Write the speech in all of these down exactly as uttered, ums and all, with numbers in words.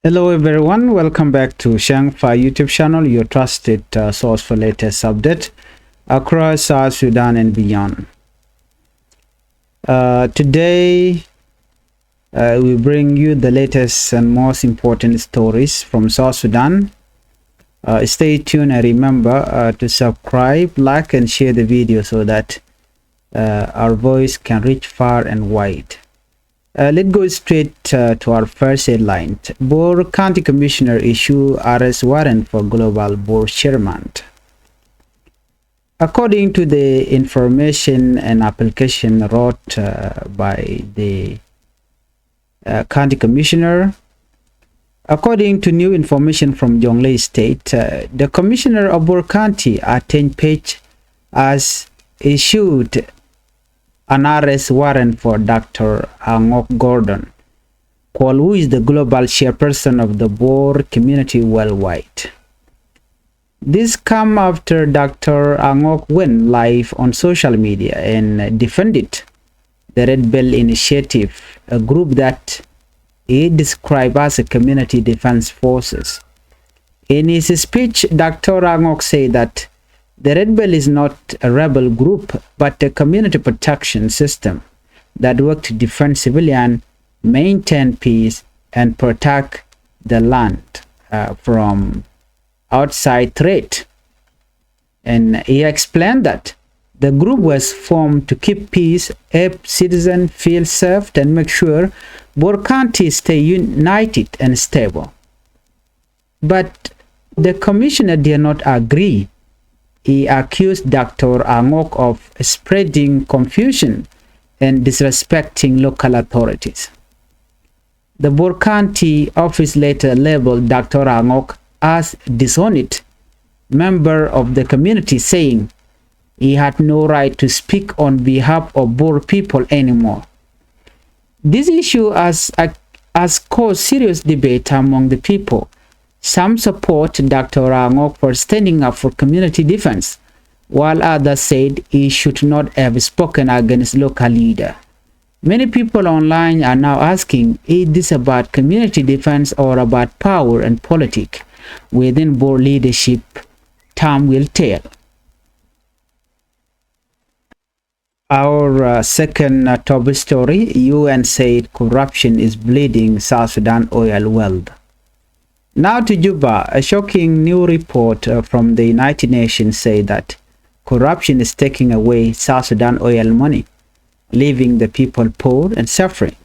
Hello everyone, welcome back to Shang Fa YouTube channel, your trusted uh, source for latest update across South Sudan and beyond. Uh, today, uh, we bring you the latest and most important stories from South Sudan. Uh, stay tuned and remember uh, to subscribe, like, and share the video so that uh, our voice can reach far and wide. Uh, let's go straight uh, to our first headline. Bor County Commissioner issue arrest warrant for global Bor chairman. According to the information and application wrote uh, by the uh, County Commissioner, according to new information from Jonglei State, uh, the Commissioner of Bor County, Ateny Page, has issued an arrest warrant for Doctor Angok Gordon Kuol, who is the global chairperson of the Bor community worldwide. This come after Doctor Angok went live on social media and defended the Red Belt Initiative, a group that he described as a community defense forces. In his speech, Doctor Angok said that the Red Belt is not a rebel group, but a community protection system that work to defend civilian, maintain peace, and protect the land uh, from outside threat. And he explained that the group was formed to keep peace, help citizens feel safe, and make sure Bor County stay united and stable. But the commissioner did not agree. He accused Doctor Angok of spreading confusion and disrespecting local authorities. The Bor County office later labeled Doctor Angok as dishonest member of the community, saying he had no right to speak on behalf of Bor people anymore. This issue has, has caused serious debate among the people. Some support Doctor Angok for standing up for community defense, while others said he should not have spoken against local leader. Many people online are now asking, is this about community defense or about power and politics within Bor leadership? Time will tell. Our uh, second uh, top story, U N said corruption is bleeding South Sudan oil wealth. Now to Juba, a shocking new report uh, from the United Nations say that corruption is taking away South Sudan oil money, leaving the people poor and suffering.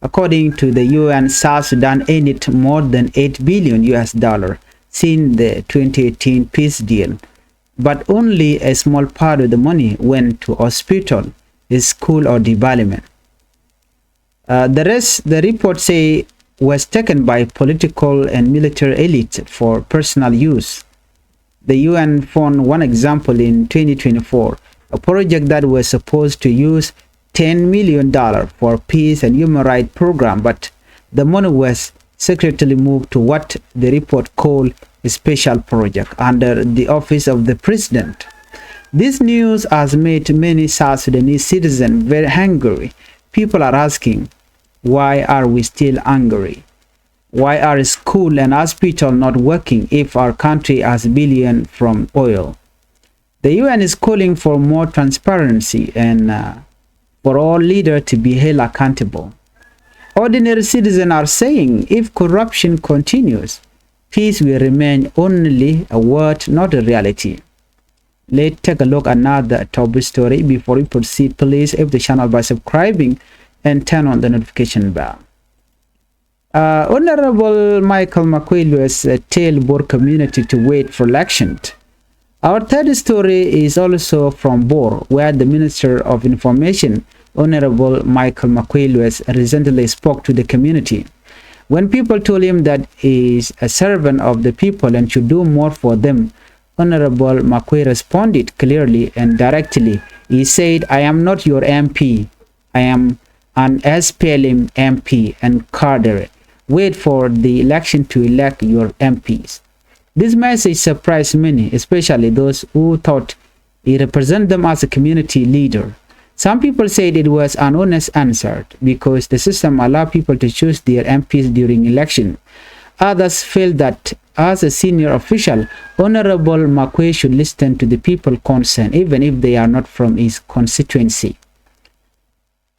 According to the U N, South Sudan earned more than eight billion U S dollar since the twenty eighteen peace deal, but only a small part of the money went to hospital, school or development. Uh, the rest, the report say, was taken by political and military elite for personal use. The U N found one example in twenty twenty-four, a project that was supposed to use ten million dollar for peace and human rights program, but the money was secretly moved to what the report called a special project under the office of the president. This news has made many South Sudanese citizens very angry. People are asking, why are we still angry? Why are school and hospital not working if our country has billion from oil? The U N is calling for more transparency and uh, for all leaders to be held accountable. Ordinary citizens are saying if corruption continues, peace will remain only a word, not a reality. Let's take a look at another top story. Before we proceed, please, if the channel by subscribing and turn on the notification bell. Uh, Honorable Michael Makuei Lueth uh, tell Bor community to wait for election. Our third story is also from Bor, where the Minister of Information, Honorable Michael Makuei Lueth, recently spoke to the community. When people told him that he is a servant of the people and should do more for them, Honorable Makuei responded clearly and directly. He said, I am not your M P. I am an S P L M M P and cadre. Wait for the election to elect your M Ps. This message surprised many, especially those who thought he represents them as a community leader. Some people said it was an honest answer because the system allowed people to choose their M Ps during election. Others felt that as a senior official, Honorable Makwe should listen to the people concerned, even if they are not from his constituency.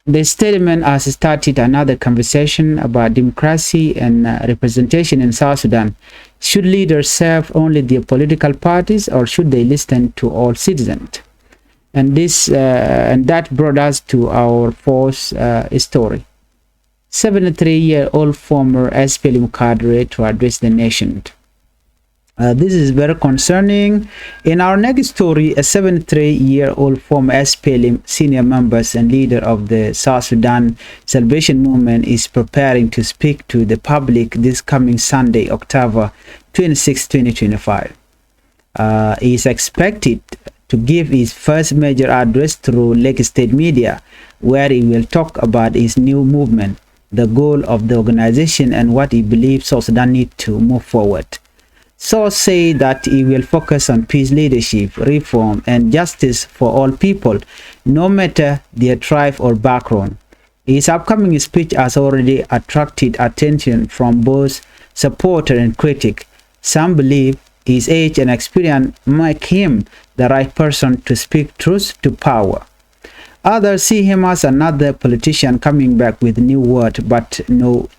The statement has started another conversation about democracy and, uh, representation in South Sudan. Should leaders serve only their political parties, or should they listen to all citizens? And this, uh, and that brought us to our fourth, uh, story. Seventy-three-year-old former S P L M cadre to address the nation. Uh, this is very concerning. In our next story, a seventy-three-year-old former S P L M senior members and leader of the South Sudan Salvation Movement is preparing to speak to the public this coming Sunday, October twenty-sixth, twenty twenty-five. Uh, he is expected to give his first major address through Lake State media, where he will talk about his new movement, the goal of the organization, and what he believes South Sudan need to move forward. Sources say that he will focus on peace, leadership, reform, and justice for all people, no matter their tribe or background. His upcoming speech has already attracted attention from both supporter and critic. Some believe his age and experience make him the right person to speak truth to power. Others see him as another politician coming back with new word, but no,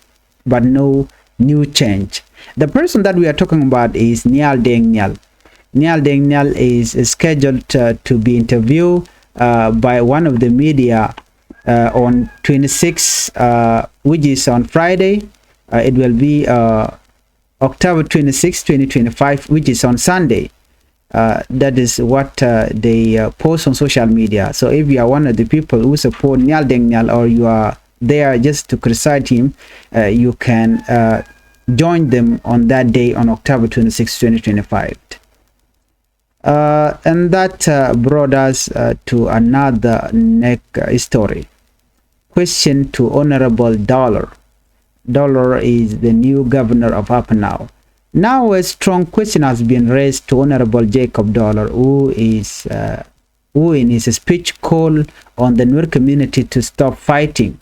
but no new change. The person that we are talking about is Nial Deng Nial. Nial Deng Nial is scheduled, uh, to be interviewed, uh, by one of the media, uh, on twenty-six, uh, which is on Friday. Uh, it will be, uh, October twenty-sixth, twenty twenty-five, which is on Sunday. Uh, that is what, uh, they, uh, post on social media. So if you are one of the people who support Nial Deng Nial, or you are there just to criticize him, uh, you can, uh, join them on that day, on October twenty-sixth, twenty twenty-five. Uh, and that, uh, brought us, uh, to another neck, uh, story. Question to Honorable Dollar. Dollar is the new governor of Upper Nile. Now a strong question has been raised to Honorable Jacob Dollar, who is, uh, who in his speech called on the Nuer community to stop fighting.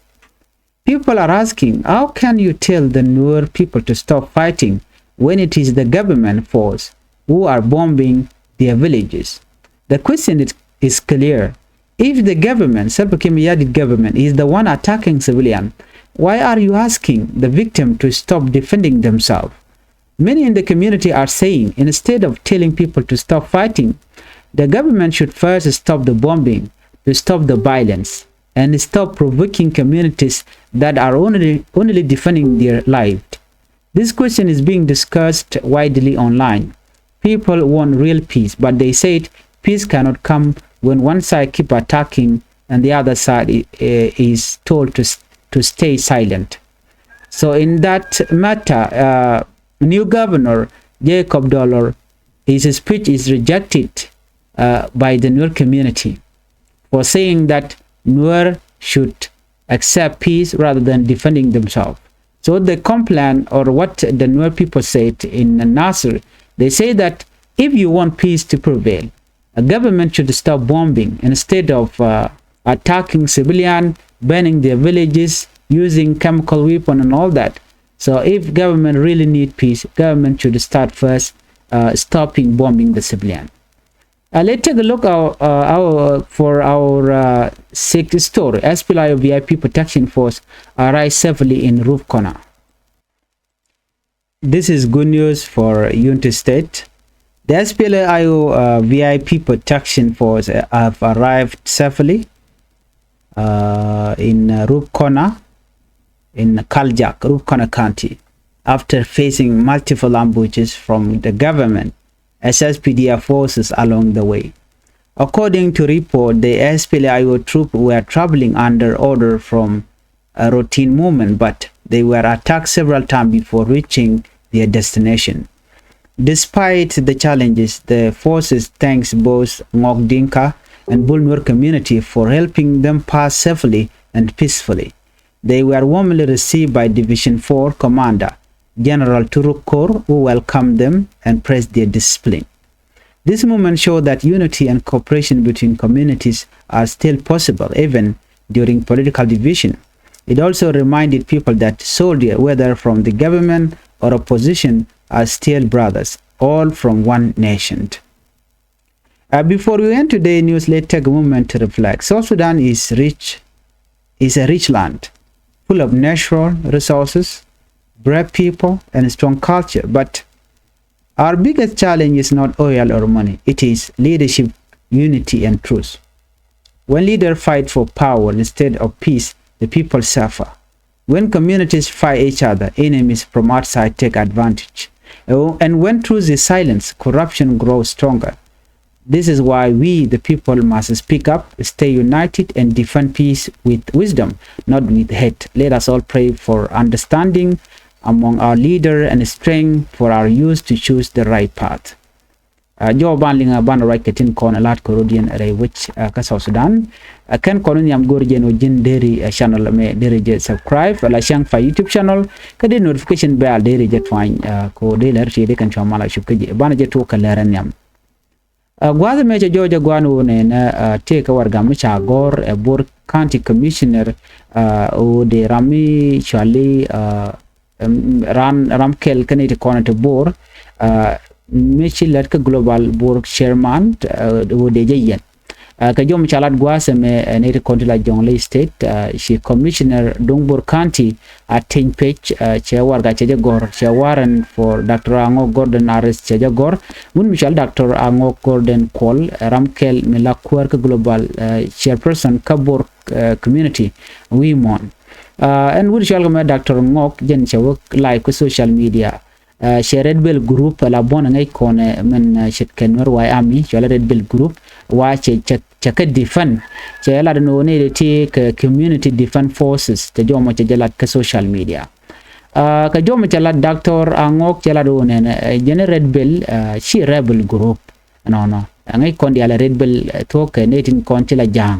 People are asking, how can you tell the Nuer people to stop fighting when it is the government force who are bombing their villages? The question is, is clear. If the government, Salva Kiir Mayardit government, is the one attacking civilian, why are you asking the victim to stop defending themselves? Many in the community are saying, instead of telling people to stop fighting, the government should first stop the bombing, to stop the violence, and stop provoking communities that are only, only defending their life. This question is being discussed widely online. People want real peace, but they said peace cannot come when one side keep attacking and the other side i-, eh, is told to s-, to stay silent. So in that matter, uh, new governor Jacob Dollar, his speech is rejected, uh, by the Nuer community for saying that Nuer should accept peace rather than defending themselves. So the complaint, or what the Nuer people said in Nasir, they say that if you want peace to prevail, a government should stop bombing instead of, uh, attacking civilian, burning their villages, using chemical weapon and all that. So if government really need peace, government should start first, uh, stopping bombing the civilian. Uh, let's take a look our, uh, our, for our, uh, sixth story. S P L M-I-O V I P protection force arrived safely in Roof Corner. This is good news for Unity State. The S P L M-I-O, uh, V I P protection force, uh, have arrived safely, uh, in, uh, Roof Corner in Kaljak, Roof Corner County, after facing multiple ambushes from the government S S P D F forces along the way. According to report, the S P L M-I-O troops were traveling under order from a routine movement, but they were attacked several times before reaching their destination. Despite the challenges, the forces thanks both Ngok Dinka and Bul Nuer community for helping them pass safely and peacefully. They were warmly received by Division four Commander General Turuk Kor, who welcomed them and praised their discipline. This movement showed that unity and cooperation between communities are still possible, even during political division. It also reminded people that soldiers, whether from the government or opposition, are still brothers, all from one nation. Uh, before we end today's news, let's take a moment to reflect. South Sudan is rich, is a rich land, full of natural resources, brave people, and strong culture. But our biggest challenge is not oil or money. It is leadership, unity, and truth. When leaders fight for power instead of peace, the people suffer. When communities fight each other, enemies from outside take advantage. Oh, and when truth is silenced, corruption grows stronger. This is why we, the people, must speak up, stay united, and defend peace with wisdom, not with hate. Let us all pray for understanding among our leader and strength for our youth to choose the right path. Uh, jɔw ban liŋ, uh, ban ruac kɛ tin kɔn lat kɛ rɔ̱diɛn rɛy wec, uh, kä South Sudan. Uh, kɛn kɔn nhiam go̱r jɛn ɔ ji̱n deri, uh, channel mɛ deri jɛ subscribe la cäŋ pa YouTube channel. Kä dee notification bell deri jɛ tuany, uh, ko dee lɛr ti dee kɛn cua mal a cup kä jɛ. Ban jɛ tuɔk kɛ lɛr nhiam. Uh, gua̱th mɛ cɛ jɔw jɛ guan wä nɛnɛ, uh, tëë kɛ warɛga mi ca gɔ̱r ɛ Bor County Commissioner, uh, wä dee ram mi cuali, uh, ran ram kɛl kä nɛy ti kɔn ti Bor, uh, mi ci lät kä Global Bor Chairman, uh, wä dee jɛ yɛn. Uh, kɛ jɔw mi ca lat gua̱a̱th ɛmɛ, uh, nɛy ti kɔn ti la Jonglei State, uh, ci Commissioner duŋ Bor County, uh, Ateny Pec, uh, cɛ warɛga cɛ jɛ gɔ̱r, cɛ warrant for Doctor Aŋɔk Gordon arrest cɛ jɛ gɔ̱r. Wun mi cual Doctor Aŋɔk Gordon Kuol, uh, ram kɛl mi la kuäär kä Global, uh, Chairperson kä Bor, uh, Community wi̱i̱ muɔ̱ɔ̱n. Uh, ɛn wut cual kɛ mɛ Doctor Ŋɔk jɛn cɛ wä live kä social media. Uh, cɛ Red Belt Group la buɔ̱n ŋäc kɔn, uh, min, uh, ce̱tkɛ Nuer White Army, cual Red Belt Group, wa cɛ, cɛ, cɛ kɛ defend. Cɛ lat ni wä ni ti kɛ Community Defense Forces, cɛ jɔw mɔ cɛ jɛ lat kä social media. Uh, kɛ jɔw mɔ cɛ lat Doctor Aŋɔk cɛ lat wä nɛnɛ, uh, jɛn Red Belt, uh, ci rebel group. Nɔnɔ. Ɛ ŋäc kɔn diaal ɛ Red Belt, ɛ, thuɔ̱k kɛ nɛy tin kɔn ti la ja̱a̱ŋ.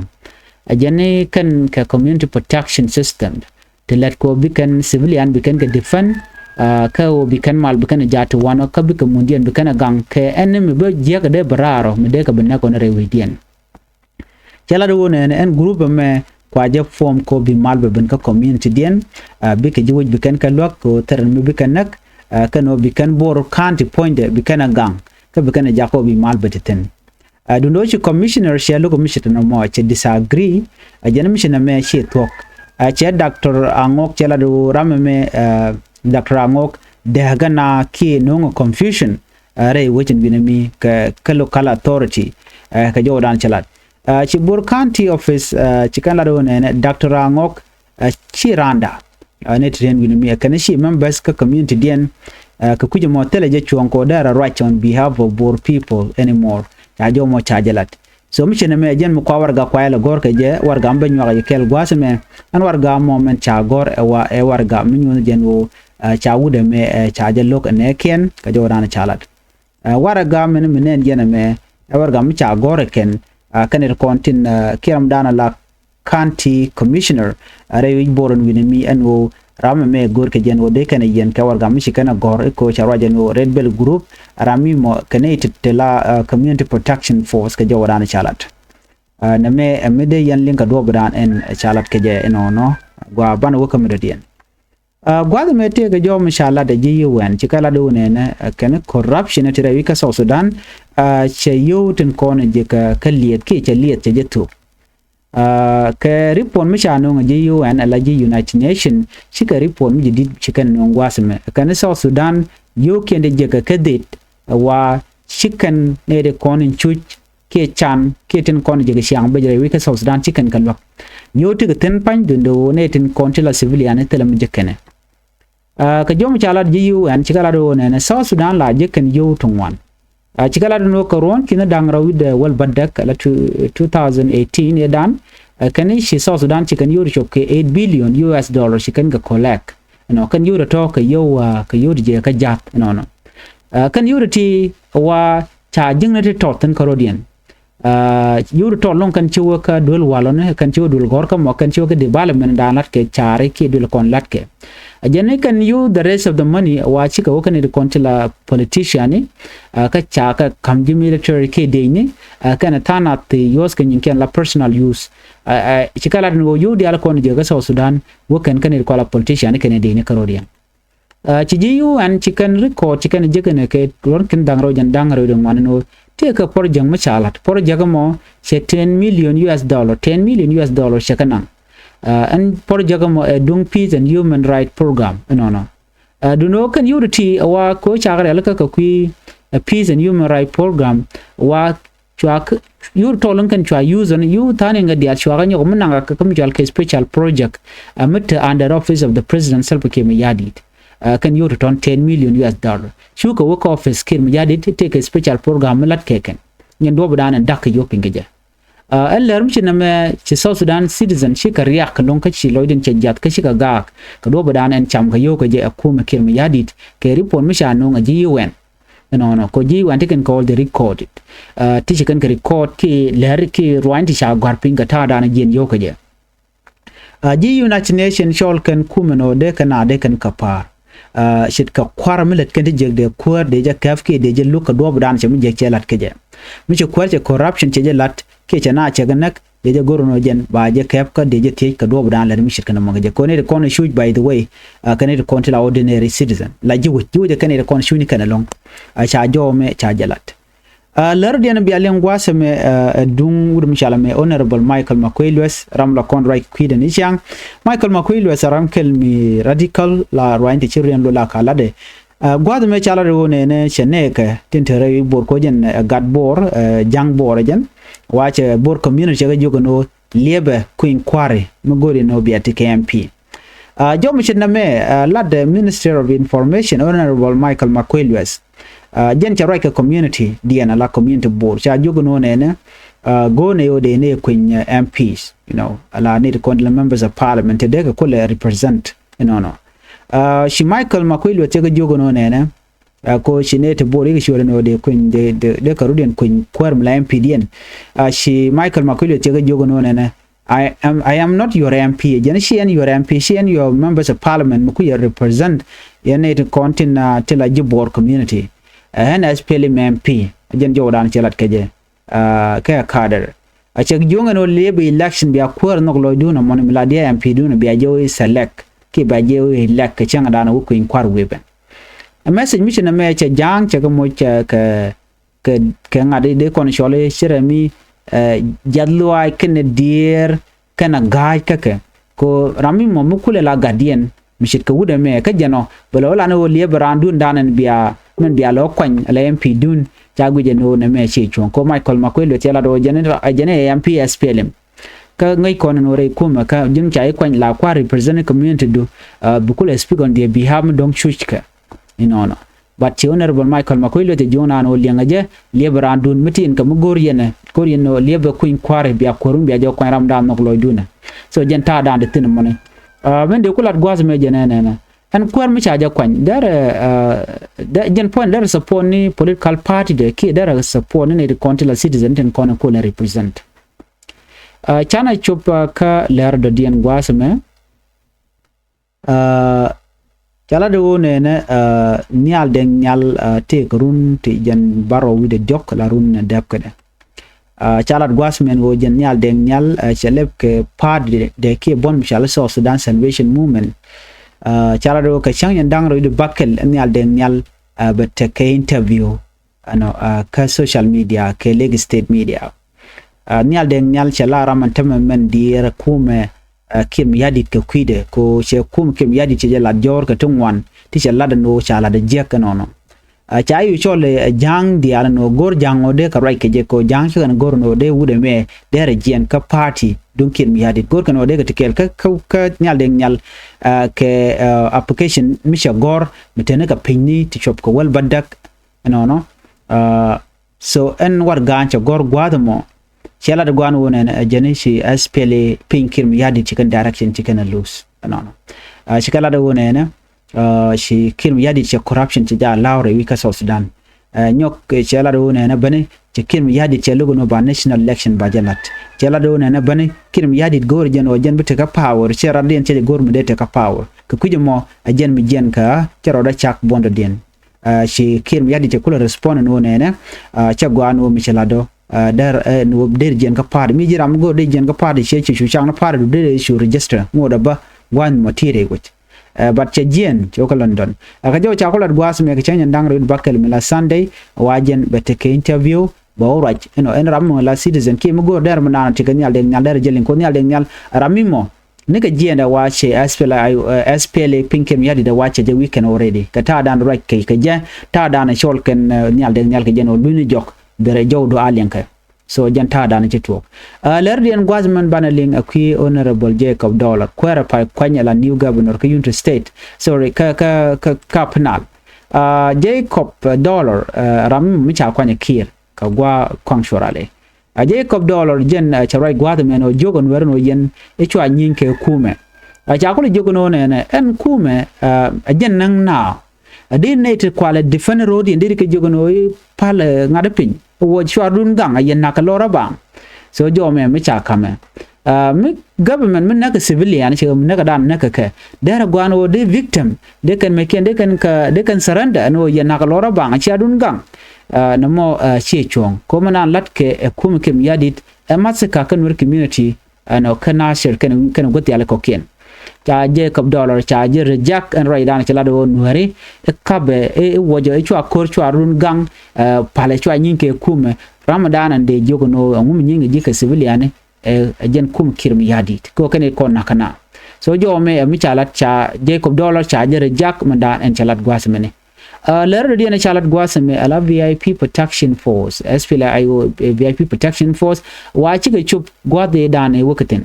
Ɛ jɛn ni kɛn kɛ community protection system. Ti lɛt kɛ ɣöö bi kɛn civilian bi kɛn kɛ defend, ɛ, kä ɣöö bi kɛn mal bi kɛn ɛ jaat ti wanɔ kä bikɛ mundiɛn bi kɛn ɛ gaŋ kɛ enemy bä jiäk ɛ dee bi raar ɔ mi dee kɛ bi näk ɔ ni rɛy wecdiɛn. Cɛ lat wä nɛɛni ɛn group ɛmɛ kua jɛ form kɛ ɣöö bi mal bɛ ben kä community diɛn, ɛ, bikɛ ji̱ wec bi kɛn kɛ luäk kɛ ɣöö thɛrɛn mi bi kɛn näk, ɛ, kɛn ɣöö bi kɛn Bor County puɔ̱nydɛ bi kɛn ɛ gaŋ. Kä bi kɛn ɛ jak kɛ ɣöö bi mal bɛ te thi̱n. Ɛ, duundɛ ɣöö ci commissioner cɛ lo̱k mission ɛmɔ cɛ disagree, ɛ, jɛn mission ɛmɛ ci thuɔ̱k. Ɛ, cɛ Doctor Aŋɔk cɛ lat ɣöö ram ɛmɛ, ɛ, Doctor Aŋɔk dee gɛn a kiɛ no̱o̱ŋ confusion, ɛ, rɛy wec in wi̱nɛ mi kɛ, kɛ local authority, ɛ, kɛ jɔwdan cɛ lat. Ɛ, ci Bor County office, ɛ, ci kɛn lat ɣöö nɛnɛ Doctor Aŋɔk, ɛ, ci randa, ɛ, ni ti riɛn wi̱nɛ mi, ɛ, kɛn ci members kä community diɛn, ɛ, kɛ kui̱c ɛmɔ thilɛ jɛ cuɔ̱ŋ kɛ ɣöö dee rɔ ruac on behalf of Bor people anymore. Ca jɔw mɔ ca jɛ lat. So mission ɛmɛ jɛn mi kua warɛga kua yɛl ɛ gɔ̱r kɛ jɛ, warɛga mi bä nyuak jɛ kɛɛl gua̱a̱th ɛmɛ, ɛn warɛga mɔ mɛn ca gɔ̱r ɛ wa, ɛ warɛga mi nyuɔ̱th jɛn ɣöö, ɛ, ca wut ɛmɛ, ɛ, ca jɛ lo̱k ɛ nɛɛkiɛn kɛ jɔwdan ca lat. Ɛ, warɛga mɛn mi nɛn jɛn ɛmɛ, ɛ warɛga mi ca gɔ̱r ɛ kɛn, ɛ, kɛn it kɔn tin, ɛ, kiɛ ramdan a la County Commissioner, ɛ, rɛy wi̱c Bor in wi̱nɛ mi ɛn ɣöö ram ɛmɛ go̱r kɛ jɛn ɣöö dee kɛn ɛ yɛn kɛ warɛga mi ci kɛn ɛ gɔ̱r i̱ ko̱ ca ruac ɛn ɣöö Red Belt Group, ɛ, ram mi mɔ kɛ nɛy ti, ti la, ɛ, Community Protection Force kɛ jɔwdan ca lat. Ɛ, nɛmɛ, ɛ, mi dee yɛn liŋ kɛ duɔ̱ɔ̱pdan ɛn, ɛ, ca lat kɛ jɛ ɛnɔnɔ, gua banɛ wä kä mi dɔ̱diɛn. Ɛ, gua̱th ɛmɛ tëëkɛ jɔw mi ca lat ɛ ji̱ U N, ci kɛ lat ɛ wä nɛnɛ, ɛ, kɛn corruption ɛ ti rɛy wi̱c kä South Sudan, ɛ, cɛ yio̱w tin kɔn ɛ ji̱ kä, kä lieth kiɛ cɛ lieth cɛ jɛ thuk. Ɛ, kɛ report mi ca nööŋ ɛ ji̱ U N ala ji̱ United Nation, cikɛ report mi ji̱ di̱t ci kɛn nööŋ gua̱th ɛmɛ. Ɛ, kɛn South Sudan yio̱wkiɛn ti jiäkä kä dhit, ɛ, wa ci kɛn nɛy ti kɔn in cuc kiɛ can kiɛ tin kɔn jiäkä ciaŋ bä jɛ rɛy wi̱c kä South Sudan ci kɛn kɛ luäk. Yio̱w ti kɛ thi̱n pa̱ny duundɛ ɣöö nɛy tin kɔn ti la civilian thilɛ mi jɛ kɛnɛ. Ɛ, kɛ jɔw mi ca lat ji̱ U N ci kɛ lat ɣöö nɛnɛ South Sudan la ji̱ kɛn yio̱w ti ŋuan. Ɛ, ci kɛ lat ɣöö kɛ ruɔ̱n ki̱n da̱ŋ rɛw wi̱cdɛ wäl bädäk ala two, two thousand eighteen ëëdan, ɛ, kɛn ci South Sudan ci kɛn yio̱w ti cop kɛ eight billion U S dollar ci kɛn kɛ collect. Ɛnɔ kɛn yio̱w ti tɔ̱ kɛ yio̱w, ɛ, kɛ yio̱w ti jɛ kä ja̱th ɛnɔnɔ. Ɛ, kɛn yio̱w ti ti wa ca ji̱ŋni ti tɔth thi̱n kä rɔ̱diɛn. Yio̱w ti tɔt lɔ̱ŋ kɛn ci wä kä duel walɔni, kɛn ci wä duel gɔ̱rkä mɔ, kɛn ci wä kä development dan latkɛ caari kiɛ duel kɔn latkɛ. Ɛ jɛn ni kɛn yio̱w the rest of the money wa cikɛ wä kɛn ti kɔn ti la politician ni, kä ca kɛ ka̱m ji̱ military kiɛ dec ni, kɛn tha̱a̱ŋ nath ti use kɛ nyinkɛn la personal use. Cikɛ lat ni ɣöö yio̱w diaal kɔn jiäk kä South Sudan wä kɛn kɛn ti kɔn la politician ni kɛn dec ni kärɔ̱diɛn. Ci ji̱ U N ci kɛn record ci kɛn jek ɛn kɛ ruɔ̱n ki̱n da̱ŋ rɛw jɛn da̱ŋ rɛw jɛn ŋuan ɛn ɣöö tëëkɛ project mi ca la̱t, project ɛmɔ cɛ ten million U S dollar, ten million U S dollar cɛ kɛ naŋ. Ɛn project ɛmɔ ɛ duŋ peace and human right program ɛnɔnɔ. Duundɛ ɣöö kɛn yio̱w ti ti ɛ wa kɛ ɣöö cakɛ rialikä kɛ kui̱ ɛ peace and human right program wa cua yio̱w tɔl in kɛn cua use in yio̱w tha̱a̱ŋ in kɛ diaal cua kɛ nyɔk mi naŋ kɛ kä mi cɔal kɛ special project. Ɛ mi te under office of the president Salva Kiir Mayardit. Kɛn yio̱w ti tɔn ten million U S dollar cukɛ wä kä office Kiir Mayardit tëëkɛ special program mi la̱t kɛ kɛn. Nyɛn duɔ̱ɔ̱p dan in da̱k kɛ yio̱w piny kɛ jɛ. Ɛ lär mi ci nɛmɛ ci South Sudan citizen cikɛ riak kɛ lo̱ŋ kä ci lɔcdin cɛ jiath kä cikɛ gaak kɛ duɔ̱ɔ̱p dan in cam kɛ yio̱w kɛ jɛ ɛ kumɛ Kiir Mayardit kɛ report mi ca no̱o̱ŋ ɛ ji̱ U N. Ɛnɔnɔ kɔ ji̱ U N ti kɛn kɛ all the record ti ci kɛn kɛ record ki lɛr ki ruany ti ca gɔ̱a̱r piny kɛ ta̱a̱ dan jiɛn yio̱w kɛ jɛ. Ji̱ United Nation cɔl kɛn kumɛ nɔ dee kɛn a dee kɛn kɛ pa̱a̱r. Ce̱tkɛ kua̱r mi lät kɛn ti jiäk dee kuäär dee jɛ kɛp kiɛ dee jɛ luk kɛ duɔ̱ɔ̱p dan cɛ mi jiäk cɛ lat kɛ jɛ. Mi cɛ kuäär cɛ corruption cɛ jɛ lat kiɛ cɛ na cɛ kɛ näk dee jɛ go̱r nɔ jɛn ba jɛ kɛp kä dee jɛ thiec kɛ duɔ̱ɔ̱p dan lät mi ce̱tkɛ nɔmɔ kɛ jɛ kɔn it kɔn cuc by the way. Kɛn it kɔn ti la ordinary citizen la ji̱ wi̱c ji̱ wi̱c ɛ kɛn it kɔn cuc ni kɛn ɛlɔ̱ŋ. Ca jɔw mɛ ca jɛ lat. Lär diɛn bia liŋ gua̱a̱th ɛmɛ ɛ duŋ wut mi cɔal ɛmɛ Honorable Michael Makuei Lueth ram la kɔn ruac kui̱dɛ ni ciaŋ. Michael Makuei Lueth ɛ ram kɛl mi radical la ruany ti ci riɛn lo la ka latdɛ. Gua̱a̱th ɛmɛ ca lat ɛ ɣöö nɛnɛ cɛ nɛɛkɛ tin te rɛy Bor kuɔ jɛn ɛ gat Bor ɛ ja̱ŋ Bor ɛ jɛn. Wa cɛ Bor community cɛ kɛ jiök ɛn ɣöö liepɛ kui̱ny kua̱ri mi go̱o̱ri ɛn ɣöö bia ti kɛ M P. Jɔw mi ce̱t nɛmɛ lat the Minister of Information Honorable Michael Makuei Lueth. Jɛn cɛ ruac kɛ community diɛn ala community Bor ca jiök ɛn ɣöö nɛnɛ go̱o̱r nɛ ɣöö dee nɛ kui̱ny M Ps, you know, ala nɛ ti kɔn ti la members of parliament ti dee kɛ kulɛ represent ɛnɔnɔ. Ci Michael Makuei Lueth cɛ kɛ jiök ɛn ɣöö nɛnɛ ko ci nɛ ti Bor ikɛ cuɔl ɛn ɣöö dee kui̱ny dee kɛ rut yɛn kui̱ny kuäär mi la M P diɛn. Ci Michael Makuei Lueth cɛ kɛ jiök ɛn ɣöö nɛnɛ I am, I am not your M P. Jɛn ci ɛn your M P, ci ɛn your members of parliament mi ku yɛ represent yɛn ni ti kɔn tin ti la ji̱ Bor community. Ɛn S P L M M P jɛn jɔwdan cɛ lat kɛ jɛ kɛ kader. A cɛ jiöŋ ɛn ɣöö liep election bia kuäär nhɔk lɔcdun ɛmɔni mi la diɛ M P dun bia jɛ wee select ki bia jɛ wee elect kɛ cäŋdan wee kui̱ny kua̱r wee ben. A message mi ci nɛmɛ cɛ ja̱a̱ŋ cɛ kɛ moc kɛ kɛ kɛ ŋa̱t i̱ dee kɔn cɔl i̱ ci rɛm i̱ jiath luaac kɛnɛ diëër kɛnɛ ga̱a̱c kä kɛ. Ko ram mi mɔ mi kulɛ la gatdiɛn mi ce̱tkɛ wut ɛmɛ kä jɛn ɔ bɛ lɛ wä lan i̱ ɣöö liepɛ raandun dan ɛn bia min bia lɛ wä kuany ala M P dun ca guic ɛn ɣöö nɛmɛ ciɛ cuɔ̱ŋ. Ko Michael Makuei Lueth cɛ lat ɣöö jɛn i̱ jɛn i̱ M P S P L M. Kä ŋäc kɔn ɛn ɣöö rɛy kumɛ kä ji̱n ca i̱ kuany la kua̱r represent community du bi kulɛ speak on their behalf mi dɔ̱ŋ cuc kɛ. Inɔnɔ. But ci Honorable Michael Makuei Lueth cɛ jiöŋ naan ɣöö liɛŋɛ jɛ liepɛ raandun mi tin kɛ mi go̱r yɛn ɛ go̱r yɛn ɣöö liepɛ kui̱ny kua̱ri bia kuäärun bia jɛ kuany ramdan nhɔk lɔcdun ɛ. So jɛn ta̱a̱dan ti thi̱n mɔni. Min dee ku lat gua̱a̱th mɛ jɛn ɛnɛnɛ ɛn kuäär mi ca jɛ kuany derɛ jɛn puɔ̱ny derɛ support ni political party dɛ kiɛ derɛ support ni nɛy ti kɔn ti la citizen tin kɔn in kulɛ represent. Canɛ cop kä lɛr dɔ̱diɛn gua̱a̱th mɛ. Ca lat i̱ ɣöö nɛnɛ Nhial Deng Nhial tëëkɛ run ti jɛn bärɔw wi̱cdɛ diɔ̱k la run nɛ dɛp kädɛ. Ca lat gua̱a̱th mɛn ɣöö jɛn Nhial Deng Nhial cɛ lɛp kɛ pa̱a̱t dɛ kiɛ buɔ̱n mi cɔal i̱ South Sudan Salvation Movement. Ca lat i̱ ɣöö kɛ cäŋ jɛn da̱ŋ rɛw wi̱cdɛ bäkɛl Nhial Deng Nhial bɛ tekɛ interview ɛnɔ kä social media kɛ Lake State Media. Nhial Deng Nhial cɛ la ram ɛn tämɛ mɛn diɛɛr kumɛ Kiir Mayardit kɛ kui̱dɛ ko cɛ kumɛ Kiir Mayardit cɛ jɛ lat jɔɔr kɛ ti ŋuan ti cɛ lat ɛn ɣöö ca lat ɛ jiäk ɛnɔnɔ. Ca i̱ cɔl ɛ ja̱a̱ŋ diaal ɛn ɣöö go̱r ja̱a̱ŋ ɣöö dee kɛ ruac kɛ jɛ ko ja̱a̱ŋ cä kɛn go̱r ɛn ɣöö dee wut ɛmɛ dee rɛ jiɛn kä party duŋ Kiir Mayardit go̱r kɛn ɣöö dee kɛ ti kɛɛl kä kä Nhial Deng Nhial kɛ application mi cɛ gɔ̱r mi teni kɛ pinyni ti cuɔp kɛ wäl bädäk. Ɛnɔnɔ. So ɛn wat ga̱a̱n cɛ gɔ̱r gua̱a̱th ɛmɔ cɛ lat gua̱a̱n wun ɛn ɛ jɛn i̱ ci S P L A piny Kiir Mayardit ci kɛn direction ci kɛn ɛ lose ɛnɔnɔ. Ci kɛ lat wun ɛn ci Kiir Mayardit cɛ corruption cɛ ja̱ la̱r rɛy wi̱c kä South Sudan. Ɛ, nyɔk, ɛ, cɛ lat ɣöö nɛnɛ bäni cɛ Kiir Mayardit cɛ lo̱k ɛn ɣöö ba national election ba jɛ la̱t. Cɛ lat ɣöö nɛnɛ bäni Kiir Mayardit go̱o̱r jɛn ɣöö jɛn bi tekɛ power, cɛ rat diɛn cɛ jɛ go̱o̱r mi dee tekɛ power. Kɛ kui̱c ɛmɔ ɛ jɛn mi jiɛn kä cɛ rɔɔdɛ cak buɔ̱ndɔdiɛn. Ɛ, ci Kiir Mayardit cɛ kulɛ respond ɛn ɣöö nɛnɛ, ɛ, cɛ gɔaa ɛn ɣöö mi cɛ lat ɔ, ɛ, der, ɛ, ɛn ɣöö der jiɛn kä party. Mi ji̱ ram mi go̱o̱r der jiɛn kä party ciɛ ci cu cak ni party du der cu register ŋot ɛ bä gua̱a̱th mɔ ti̱i̱t rɛy wec. Ɛ, but cɛ jiɛn cɛ wä kä London. Ɛ, kɛ jɔw ca ku lat gua̱a̱th mɛ kɛ cäŋ nyɛn da̱ŋ rɛw bäkɛl mi la Sunday, wa jɛn bɛ tekɛ interview bɛ wä ruac. Ɛnɔ ɛn ram mi la citizen kiɛ mi go̱o̱r dɛr mi naan ti kɛ Nhial Deng Nhial, dɛr jɛ liŋ kɛ Nhial Deng Nhial. Ram mi mɔ nikɛ jiɛn dɛ wa cɛ S P L A I O, ɛ, S P L A piny Kiir Mayardit dɛ wa cɛ jɛ weekend already. Kɛ ta̱a̱ dan ruac kɛ kɛ jɛ, ta̱a̱ dan cɔl kɛn, ɛ, Nhial Deng Nhial kɛ jɛn ɔ luny ni jɔk, bɛ rɛ jɔw du a liɛŋ kɛ. So jɛn ta̱a̱ dan ci tuɔɔk. Ɛ, lär diɛn gua̱th mɛn banɛ liŋ ɛ kui̱ Honorable Jacob Dollar, kuäärɛ pay kuany ɛ la new governor kä Unity State. Sorry, kä, kä, kä, kä Upper Nile. Ɛ, Jacob, ɛ, Dollar, ɛ, ram mi ca kuany ɛ Kiir kɛ gua̱a̱ kɔaŋ cuɔrali. Ɛ, Jacob Dollar jɛn, ɛ, cɛ ruac gua̱th mɛn ɔ jiök ɛn wɛr ɛn ɔ yɛn i̱ cua nyieny kɛ kumɛ. Ɛ, ca kulɛ jiök ɛn ɔ nɛnɛ ɛn kumɛ, ɛ, ɛ jɛn näŋ naaw. Ɛ di nɛy ti kualɛ defend ro̱o̱diɛn di ri kɛ jiök ɛn ɣöö i̱ pal, ɛ, ŋa̱t piny. Ɛ wä cuarɛdun gaŋ ɛ yɛn na̱k kɛ lɔr a baŋ. So jɔmɛ mi ca ka̱mɛ. Ɛ, mi government mi näk kɛ civilian cɛ mi näk kɛ dan näk kɛ kɛ. Derɛ gua̱a̱n ɣöö di victim di kɛn mɛkiɛn di kɛn kɛ di kɛn surrender ɛn ɣöö yɛn na̱k kɛ lɔr a baŋ ɛ cia̱dun gaŋ. Ɛ, nɛ mɔ, ɛ, ciɛ cuɔ̱ɔ̱ŋ. Ko̱mɛ naan la̱t kɛ ɛ kumɛ Kiir Mayardit ɛ massacre kä Nuer community. Ɛnɔ kä Nasir kɛn, kɛn gua̱th thiali kɔ̱kiɛn. Ca Jacob Dollar ca jɛ reject ɛn ruacdan cɛ lat ɣöö Nuääri i̱ kapɛ i̱, i̱ wuɔcɔ i̱ cua ko̱r cuarɛdun gaŋ, ɛ, palɛ cua nyieny kɛ kumɛ. Ram dan ɛn dee jiök ɛn ɣöö ɛŋu mi nyieny kɛ ji̱ kɛ civilian ɛ, ɛ jɛn kumɛ Kiir Mayardit kɛ ɣöö kɛn i̱ kɔn na̱k kɛ na. So jɔmɛ ɛ mi ca lat ca Jacob Dollar ca jɛ reject mɛ dan ɛn cɛ lat gua̱th mɛni. Ɛ, lär dɔ̱diɛn ɛ ca lat gua̱a̱th ɛmɛ ɛ la V I P Protection Force, S P L A I O, ɛ, V I P Protection Force, wa cikɛ cop gua̱a̱th ëëdan ɛ wä kä thi̱n.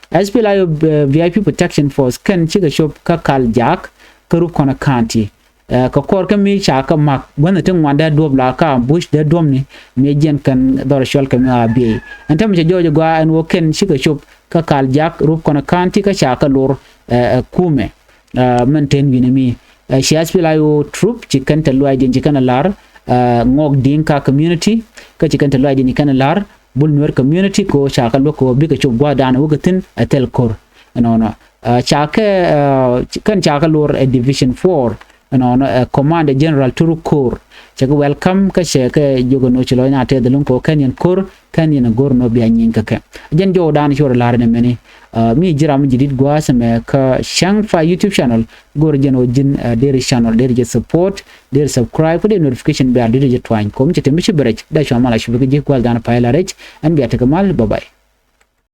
S P L A I O, ɛ, V I P Protection Force kɛn cikɛ cop kä Kal Jak kä Rubkona County. Ɛ, kɛ kɔr kä mi ca kä mak gua̱nh ti ŋuan dee duɔ̱p la ka bush dee duɔ̱pni mi jiɛn kɛn dhɔr cuɔl kɛ mi a biey. Ɛn tämɛ cɛ jɔɔc gɔaa ɛn wä kɛn cikɛ cop kä Kal Jak Rubkona County kä ca kä lor, ɛ, ɛ, kumɛ. Ɛ, mɛn ten wi̱nɛ mi, ɛ, ci S P L A I O troop ci kɛn te luaacdiɛn ci kɛn a la̱r, ɛ, Ŋɔk Diŋka community, kä ci kɛn te luaacdiɛn ci kɛn a la̱r Bul Nuer community kɛ ɣöö ca kɛ luäk kɛ ɣöö bikɛ cop gua̱a̱thdan wä kɛ thi̱n ɛ thil ko̱r. Ɛnɔnɔ, ɛ, ca kɛ, ɛ, kɛn ca kɛ lor ɛ Division four, ɛnɔnɔ, ɛ, Commander General Turuk Ko̱r. Cɛ kɛ welcome kä cɛ kɛ jiök ɛn ɣöö ci lɔc na tɛth ɛlɔ̱ŋ kɛ ɣöö kɛn yɛn ko̱r, kɛn yɛn go̱r ɛn ɣöö bia nyieny kɛ kɛ. Jɛn jɔwdan ci wä rɔ la̱r ɛn ɛmɛni. Ɛ, mi ji̱ ram mi ji̱ di̱t gua̱a̱th ɛmɛ kä Cäŋ Fay YouTube channel, go̱r jɛn ɣöö ji̱n, ɛ, deri channel, deri jɛ support, deri subscribe, kä deri notification bell, deri jɛ tuany. Kom cɛ te mi ci bɛ rɛc, dee cua mal a cupi kä ji̱ gua̱a̱thdan pay la rɛc, ɛn bia tekɛ mal, bye bye.